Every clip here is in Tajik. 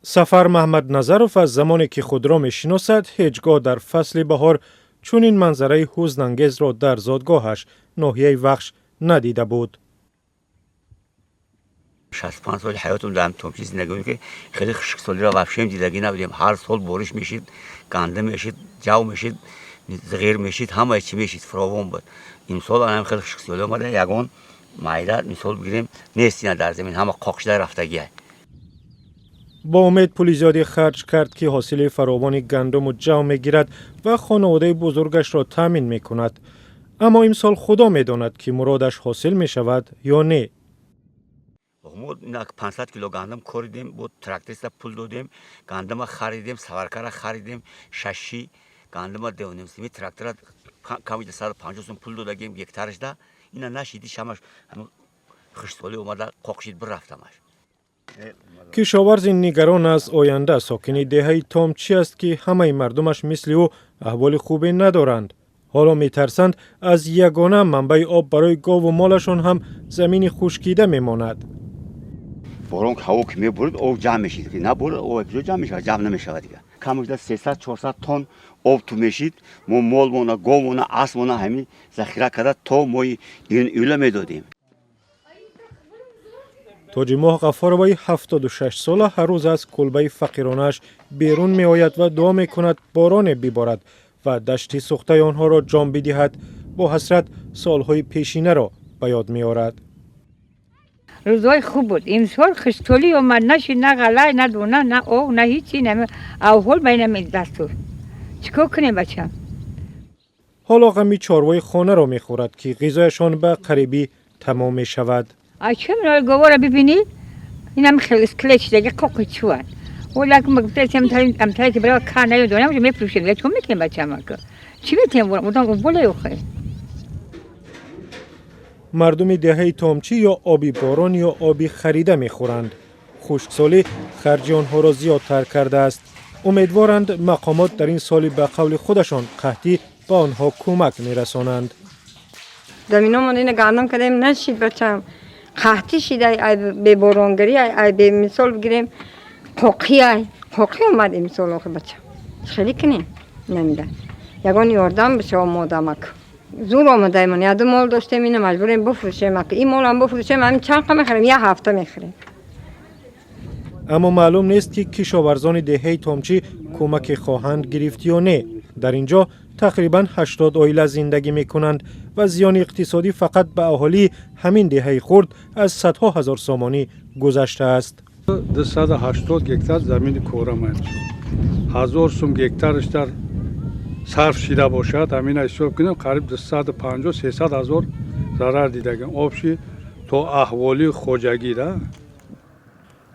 Сафар Маҳмадназаров аз замоне ки худро мешиносад, ҳеҷ гоҳ дар фасли баҳор чунин манзараи ҳузнангезро дар зодгоҳаш, ноҳияи Вахш, надида буд. 65 соли ҳаётум дар Томчи зиндагӣ, ки хеле хушксолиро вообще дидагӣ набудем. Ҳар сол бориш мешид, гандум мешид, ҷав мешид, зиғир мешид, ҳамаи чӣ мешид, фаровон буд. Имсол анам хеле хушксолӣ омада, ягон майда, мисол бигирем, нест ина дар замин, ҳама қоқ шуда рафтагия. Бо умед пули зиёде харҷ кард, ки ҳосили фаровони гандуму ҷав мегирад ва хонаводаи бузургашро таъмин мекунад. Аммо имсол Худо медонад, ки муродаш ҳосил мешавад ё не. Мо 500 кило гандум коридем, бо тракториста пул додем, гандума харидем, саваркара харидем, шаши гандума девонем сими трактора камида 150 сум пул додагем гектарашда. Ина нашиди, шамаш хушксолӣ омада, қоқ шид, бирафтамаш. Кишоварзи нигарон аз оянда сокини деҳаи Томчӣ аст, ки ҳамаи мардумаш мисли ӯ аҳволи хубе надоранд. Ҳоло метарсанд, аз ягона манбаи об барои гову молашон ҳам замини хушкида мемонад. Борон, ҳаво ки мебурид, об ҷамъ мешид. Набурид, об куҷо ҷамъ мешавад? Ҷамъ намешавад дига. Камашда 300, 400 тонн об ту мешид. Мо молмона, говмона, аспмона ҳамин захира карда то моҳи июн, июла медодем. Тоҷимоҳ Ғаффороваи 76 сола ҳар рӯз аз кулбаи фақиронааш берун меояд ва дуо мекунад, бороне биборад ва дашти сӯхтаи онҳоро ҷон бидиҳад. Бо ҳасрат солҳои пешинаро ба ёд меорад. Рӯзҳои хуб буд. Имсол хушксолӣ омад, нашид, на ғалла, на дона, на об, на ҳичи. Авҳол ба инами дастур чӣ кор кунем, бачам? Ҳоло ғами чорвои хонаро мехӯрад, ки ғизояшон ба қарибӣ тамом мешавад. А чӣ говора бибинӣ, инам хел скелет шидаги, қоқи чуван. Ола амтари ки бирава кар наёдонам, мефурӯшем. Чӣ мекунем, бачамака? Чӣ метем? Одам боле охе. Мардуми деҳаи Томчӣ ё оби борон, ё оби харида мехӯранд. Хушксолӣ харҷи онҳоро зиёдтар кардааст. Умедворанд, мақомот дар ин соли, ба қавли худашон, қаҳтӣ ба онҳо кӯмак мерасонанд. Заминомон ина гандум кардем, нашид, бачам. Қаҳтӣ шид, ай беборонгарӣ, ай бемисол бигирем, қоқӣ, ай қоқӣ омад имсол. Охи, бачам, хеле кунем, намида. Ягон ёрдам бишава модамак. Зур омадаемон, яду мол доштем, ина маҷбурем буфурӯшем. Ин молам буфурӯшем, ҳамин чанд қа мехарем? Як ҳафта мехарем. Аммо маълум нест, ки кишоварзони деҳаи Томчӣ кӯмаке хоҳанд гирифт ё не. Дар ин ҷо тақрибан 80 оила зиндагӣ мекунанд ва зиёни иқтисодӣ фақат ба аҳолии ҳамин деҳаи хурд аз садҳо ҳазор сомонӣ гузаштааст. 280 гектар замини кораманд, 1000 сум гектараш дар сарф шида бошад, ҳамина ҳисоб кунем, қариб 250, 300 ҳазор зарар дидагем общий то аҳволии хоҷагӣ да.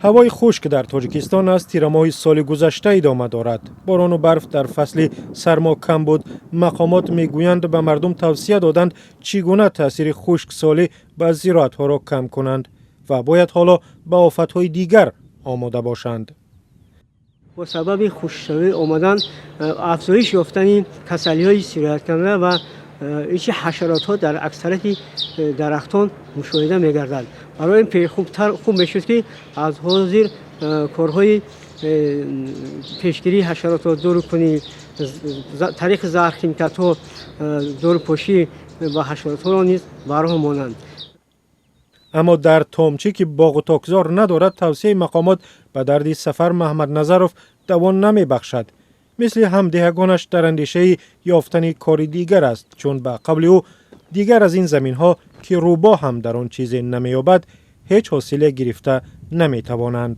Ҳавои хушк дар Тоҷикистон аз тирамоҳи соли гузашта идома дорад. Борону барф дар фасли сармо кам буд. Мақомот мегӯянд, ба мардум тавсия доданд, чӣ гуна таъсири хушксолӣ ба зироатҳоро кам кунанд ва бояд ҳоло ба офатҳои дигар омода бошанд. Бо сабаби хушкшавӣ омадан, афзоиш ёфтани касалиҳои сирояткунанда ва ичи ҳашаротҳо дар аксарияти дарахтон мушоҳида мегардад. Барои ин хубтар хуб мешуд, ки аз ҳозир корҳои пешгирии ҳашаротҳо, дорукунӣ, тариқи заҳрхимикатҳо дорупошӣ ба ҳашаротҳоро низ ба роҳ монанд. Аммо дар Томчӣ, ки боғу токзор надорад, тавсияи мақомот ба дарди Сафар Маҳмадназаров давон намебахшад. Мисли ҳамдеҳагонаш дар андешаи ёфтани кори дигар аст, чун ба қавли ӯ, дигар аз ин заминҳо, ки рӯбо ҳам дар он чизе намеёбад, ҳеҷ ҳосиле гирифта наметавонанд.